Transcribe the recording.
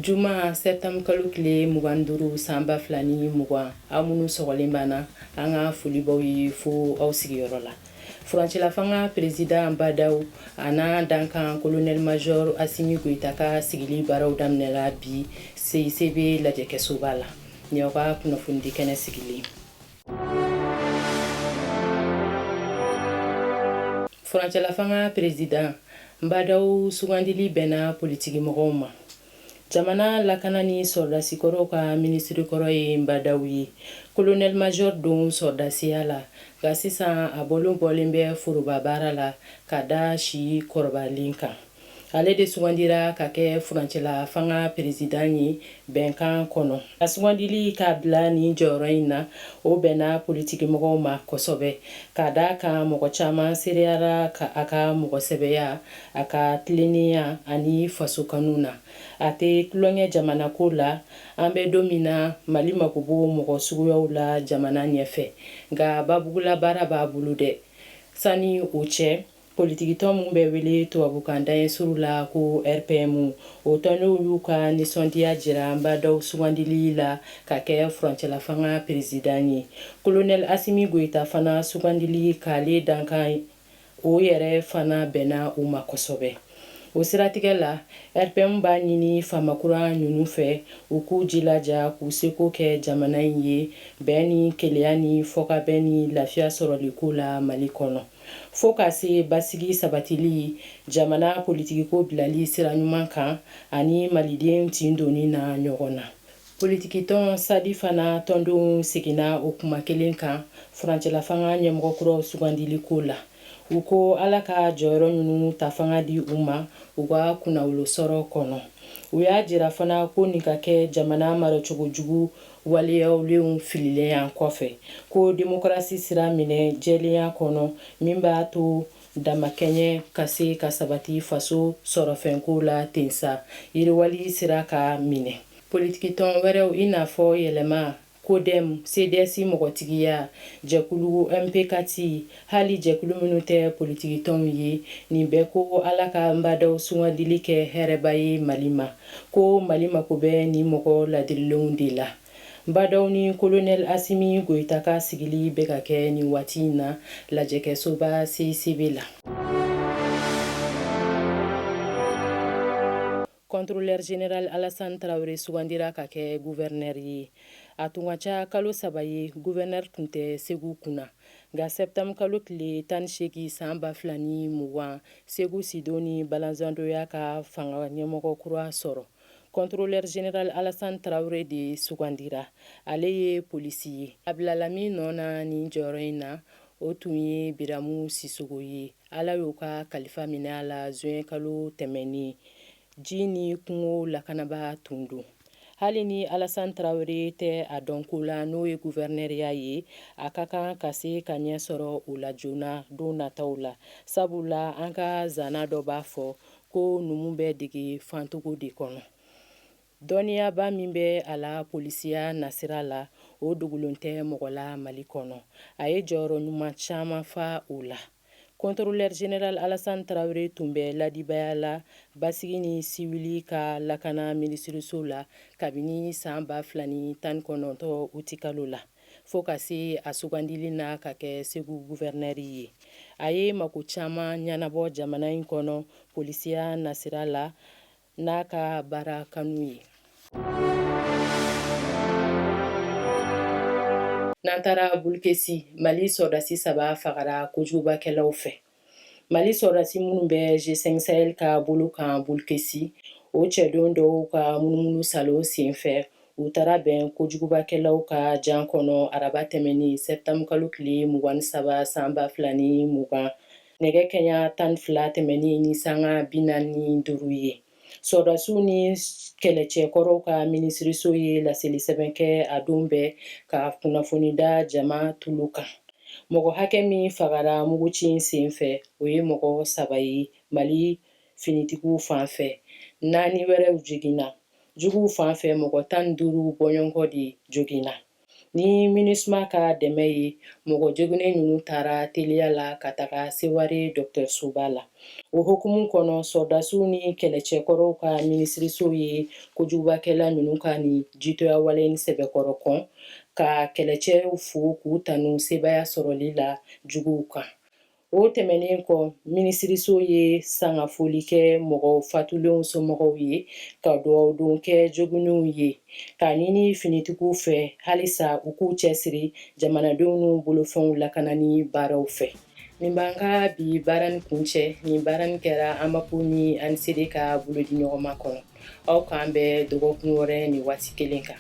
Juma septembre kalo tile 25 san 2020, aw minnu sɔgɔlen b'an na, an ka foli b'aw ye fo aw sigiyɔrɔ la. Furancɛlafanga président Bah N'Daw a n'a dankan colonel major Assimi Goïta ka sigili baaraw daminɛla bi CICB lajɛkɛsoba la. Nin y'aw ka kunnafonidi kɛnɛ sigilen. Furancɛlafanga président Bah N'Daw sugandili bɛnna politikimɔgɔw ma. Jamana lakana ni sɔrɔdasikɔrɔw ka minisiri kɔrɔ ye Bah N'Daw ye. Colonel major don sɔrɔdasiya la, nka sisan a bolo bɔlen bɛ foroba baara la ka da si kɔrɔbalen kan. Ale de sugandira ka kɛ furancɛla fanga perezidan ye bɛnkan kɔnɔ. A sugandili k'a bila nin jɔyɔrɔ in na, o bɛnna politikimɔgɔw ma kosɛbɛ, ka d'a kan mɔgɔ caman seereyara a ka mɔgɔsɛbɛya, a ka tilennenya ani fasokanu na. A tɛ tulonkɛ jamanako la. An bɛ don min na, Mali mako b'o mɔgɔ suguyaw la jamana ɲɛfɛ. Nka babugula baara b'a bolo dɛ. Sani o cɛ, Politikitɔn min bɛ wele tubabukan daɲɛ surun la ko RPM, o tɔndenw y'u ka nisɔndiya jira Bah N'Daw sugandili la ka kɛ furancɛlafanga perezidan ye. Kolonɛli Asimi Goyita fana sugandili k'ale dankan, o yɛrɛ fana bɛnna u ma kosɛbɛ. O siratigɛ la, RPM b'a ɲini faama kura ninnu fɛ, u k'u jilaja k'u seko kɛ jamana in ye bɛn ni kelenya ni fɔkabɛn ni lafiya sɔrɔliko la Mali kɔnɔ. Fo ka se basigi sabatili, jamana politikiko bilali sira ɲuman kan ani maliden tin donni na ɲɔgɔn na. Politikitɔn SADI fana tɔndenw seginna o kuma kelen kan furancɛlafanga ɲɛmɔgɔ kuraw sugandili ko la. U ko Ala ka jɔyɔrɔ ninnu ta fanga di u ma u ka kunnawolo sɔrɔ kɔnɔ. U y'a jira fana ko nin ka kɛ jamana maracogo jugu waleyalen fililen kɔfɛ, ko demokarasi sira minɛ jɛlenya kɔnɔ min b'a to damakɛɲɛ ka se ka sabati faso sɔrɔfɛnko la ten sa, yiriwali sira ka minɛ. Politikitɔn wɛrɛw i n'a fɔ Yɛlɛma, CODEM, CDS mɔgɔtigiya jɛkulu MP4, hali jɛkulu minnu tɛ politikitɔnw ye, nin bɛɛ ko Ala ka Bah N'Daw sugandili kɛ hɛrɛba ye Mali ma, ko Mali mako bɛ nin mɔgɔ ladirilenw de la. Bah N'Daw ni Kolonɛli Asimi Goyita ka sigili bɛ ka kɛ nin waati in na lajɛkɛsoba CICB la. Contrôleur général Alassane Traoré sugandira ka kɛ gouverneur ye. A tun ka ca kalo 3 ye, gouverneur tun tɛ Segu kunna. Nka septembre kalo tile 18 san 2020, Segu Sido ni Balanzando y'a ka fanga ɲɛmɔgɔ kura sɔrɔ. Contrôleur général Alassane Traoré de sugandira. Ale ye polisi ye. A bilala min nɔ na nin jɔyɔrɔ in na, o tun ye Biramu Sisogo ye. Ala y'o ka kalifa minɛ a la zuwɛn kalo tɛmɛnen. Ji ni kungo lakanabaa tun don. Hali ni Alassane Traoré tɛ a dɔn ko la n'o ye guvɛrinɛriya ye, a ka kan ka se ka ɲɛ sɔrɔ o la joona don nataw la. Sabula an ka zana dɔ b'a fɔ ko numu bɛ dege fantogo de kɔnɔ. Dɔnniyaba min bɛ a la polisiya nasira la, o dogolen tɛ mɔgɔ la Mali kɔnɔ. A ye jɔyɔrɔ ɲuman caman fa o la. Contrôleur général Alassane Traoré tun bɛ ladibaya la basigi ni siwili ka lakana minisiriso la kabini san 2019 utikalo la, fo ka se a sugandili na ka kɛ Segu gouverneur ye. A ye mako caman ɲɛnabɔ jamana in kɔnɔ polisiya nasira la n'a ka baara kanu ye. N'an taara Bulukesi, Mali sɔrɔdasi 3 fagara kojugubakɛlaw fɛ. Mali sɔrɔdasi minnu bɛ G5 Sahel ka bolo kan Bulukesi, o cɛdenw dɔw ka munumunu salo senfɛ, u taara bɛn kojugubakɛlaw ka jan kɔnɔ araba tɛmɛnen septembre kalo tile 23 san 2020 nɛgɛ kɛɲɛ 12 tɛmɛnen ni sanga 45 ye. Sɔrɔdasiw ni kɛlɛcɛkɔrɔw ka minisiriso ye laseli sɛbɛn kɛ a don bɛɛ ka kunnafoni da jama tulu kan. Mɔgɔ hakɛ min fagara muguci in senfɛ, o ye mɔgɔ 3 ye Mali finitigiw fan fɛ, 4 wɛrɛw joginna. Juguw fan fɛ, mɔgɔ 15 bɔɲɔgɔnko de joginna. Ni MINUSMA ka dɛmɛ ye, mɔgɔ joginnen ninnu taara teliya la ka taga Seware dɔgɔtɔrɔsoba la. O hukumu kɔnɔ, sɔrɔdasiw ni kɛlɛcɛkɔrɔw ka minisiriso ye kojugubakɛla ninnu ka nin jitɔya wale in sɛbɛkɔrɔ kɔn, ka kɛlɛcɛw fo k'u tanu sebaaya sɔrɔli la juguw kan. O tɛmɛnen kɔ, minisiriso ye sangafoli kɛ mɔgɔ fatulenw somɔgɔw ye, ka dugawudon kɛ joginnenw ye, k'a ɲini finitigiw fɛ halisa u k'u cɛsiri jamanadenw n'u bolofɛnw lakanani baaraw fɛ. Nin b'an ka bi baara nin kuncɛ. Nin baara nin kɛra AMAP ni ANCD ka bolodiɲɔgɔnma kɔnɔ. Aw k'an bɛn dɔgɔkun wɛrɛ nin waati kelen kan.